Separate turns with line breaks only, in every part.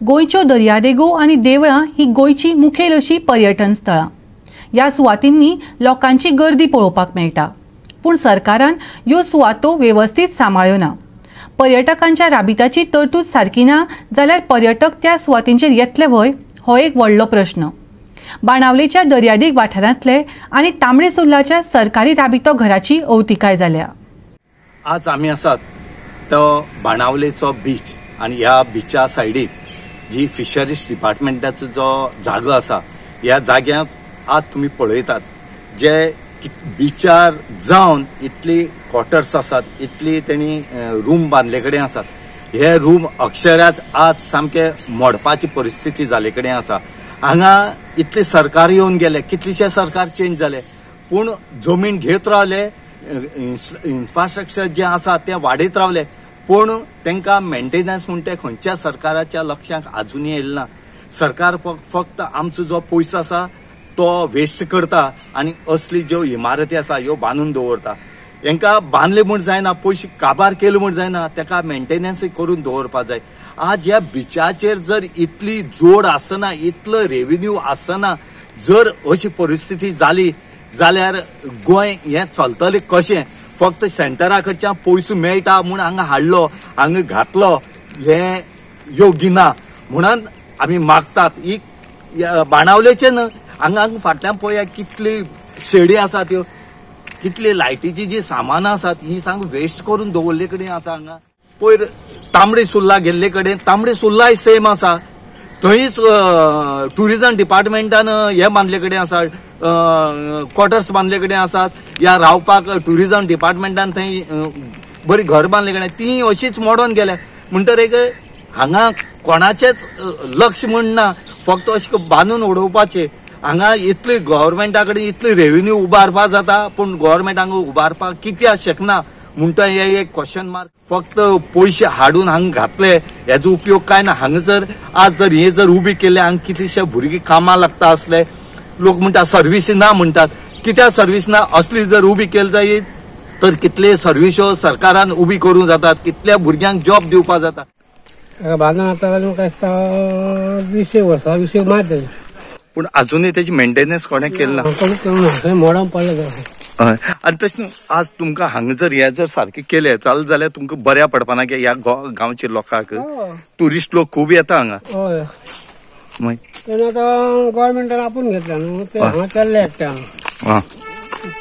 गोंयच्यो दर्यादेगो आनी देवळां ही गोंयची मुखेल अशी पर्यटन स्थळां. ह्या सुवातींनी लोकांची गर्दी पळोवपाक मेळटा, पूण सरकारान ह्यो सुवातो वेवस्थीत सांबाळ्यो ना. पर्यटकांच्या राबित्याची तरतूद सारकी ना जाल्यार पर्यटक त्या सुवातींचेर येतले व्हय, हो एक व्हडलो प्रश्न. बाणावलेच्या दर्यादेग वाठारांतले आनी तांबडे सुर्लाच्या सरकारी राबितो घराची अवतिकाय जाल्या.
आज आमी आसात तो बाणावलेचो बीच आनी ह्या बिचा सायडीक जी फिशरीज डिपार्टमेंटाचो जो जागो आसा, ह्या जाग्यांत आज तुमी पळयतात जे बिचार जावन इतली क्वॉर्टर्स आसात, इतली तेणी रूम बांदले कडेन आसात. हे रूम अक्षराच आज सामके मोडपाची परिस्थिती जाले कडेन आसा. हांगा इतले सरकार येवन गेले, कितलेशे सरकार चेंज जाले, पूण जमीन घेत रावले, इन्फ्रास्ट्रक्चर जें आसा तें वाडयत रावले, पूण तांकां मेंटेनन्स म्हण तें खंयच्या सरकाराच्या लक्षांत आजुनूय येयलें ना. सरकार फक्त आमचो जो पयसो आसा तो वेस्ट करता आनी असली ज्यो इमारती आसा ह्यो बांदून दवरता. हेंकां बांदले म्हूण जायना, पयशे काबार केले म्हूण जायना, ताका मेंटेनन्सूय करून दवरपाक जाय. आज ह्या बिचाचेर जर इतली जोड आसना, इतलो रेविन्यू आसना, जर अशी परिस्थिती जाली जाल्यार गोंय हें चलतलें कशें? फक्त सेंटरा कडच्यान पयसो मेळटा म्हूण हांगा हाडलो, हांगा घातलो, हें योग्य ना. म्हणून आमी मागतात ही बाणावलेचें न्हय, हांगा फाटल्यान पळया कितली शेडी आसा त्यो, कितली लायटीची जी सामानां आसात ही सांग वेस्ट करून दवरले कडेन आसा. हांगा पयर तांबडे सुर्ला गेल्ले कडेन तांबडे सुर्लाय सेम आसा, थंयच ट्युरिजम डिपार्टमेंटान हे बांदले कडेन आसा, क्वॉर्टर्स बांदले कडेन आसात, या रावपाक ट्युरिजम डिपार्टमेंटान थंय बरी घर बांदले कडेन ती अशीच मोडोन गेल्या. म्हणटर एक हांगा कोणाचेच लक्ष म्हण ना, फक्त अशें बांदून उडोवपाचें. हांगा इतली गव्हर्मेंटा कडेन इतली रेव्हेन्यू उबारपाक जाता, पूण गव्हर्मेंट हांगा उबारपाक कित्याक शकना म्हणटा हे एक क्वेश्चन मार्क. फक्त पयशे हाडून हांगा घातले हेजो उपयोग काय ना. हांगा जर आज जर हे जर उबी केले, हांगा कितलेशे भुरगीं कामां लागता आसले, लोक म्हणटा सर्वीस ना म्हणटात, कित्याक सर्वीस ना? असली जर उबी केली जायत तर कितले सर्विसो सरकारान उबी करूंक जातात, कितल्या भुरग्यांक जॉब दिवपाक जाता.
बांदून आतां म्हाका दिसता 20 वर्सां 20 मात जाली,
पूण अजूनय तेची मेंटेनन्स कोणें केलें ना,
कोणें करूंक ना, थंय मोडोन पडलें.
आनी तशें न्हू, आज तुमकां हांगा जर हे जर सारकें केलें चालू जाल्यार तुमकां बऱ्या पडपाना की ह्या गांवच्या लोकांक ट्युरिस्ट लोक खूब येता हांगा.
हय, तेन्ना आतां गव्हर्मेंटान आपूण घेतला न्हू ते हांगा केल्ले एकट्यान,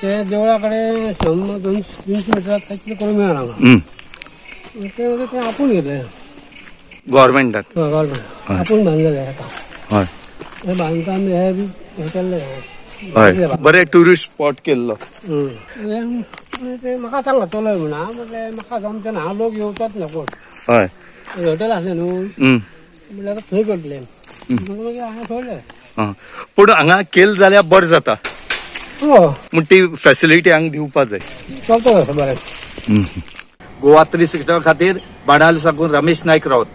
ते देवळा कडेन 100 200 मिटर तितलें करूंक मेळना हांगा, ते मागीर ते आपूण घेतले
गव्हर्मेंटान,
गव्हर्मेंट आपूण बांदलें आतां.
हय,
हे बांदकाम हे बी हे केल्लें,
हय, बरें ट्युरिस्ट स्पॉट केल्लो.
ते म्हाका सांगला चलय म्हणून, हांव म्हटलें म्हाका जमचें ना, लोक येवचोच ना कोण.
हय,
हॉटेल आसलें न्हू म्हणल्यार थंय करतलें, मागीर हांगा सोडलें.
पूण हांगा केलें जाल्यार बरें जाता, म्हण ती फॅसिलिटी हांगा दिवपाक जाय.
चलता बरें.
गोवा 360 खातीर बाणावले साकून रमेश नायक रावत.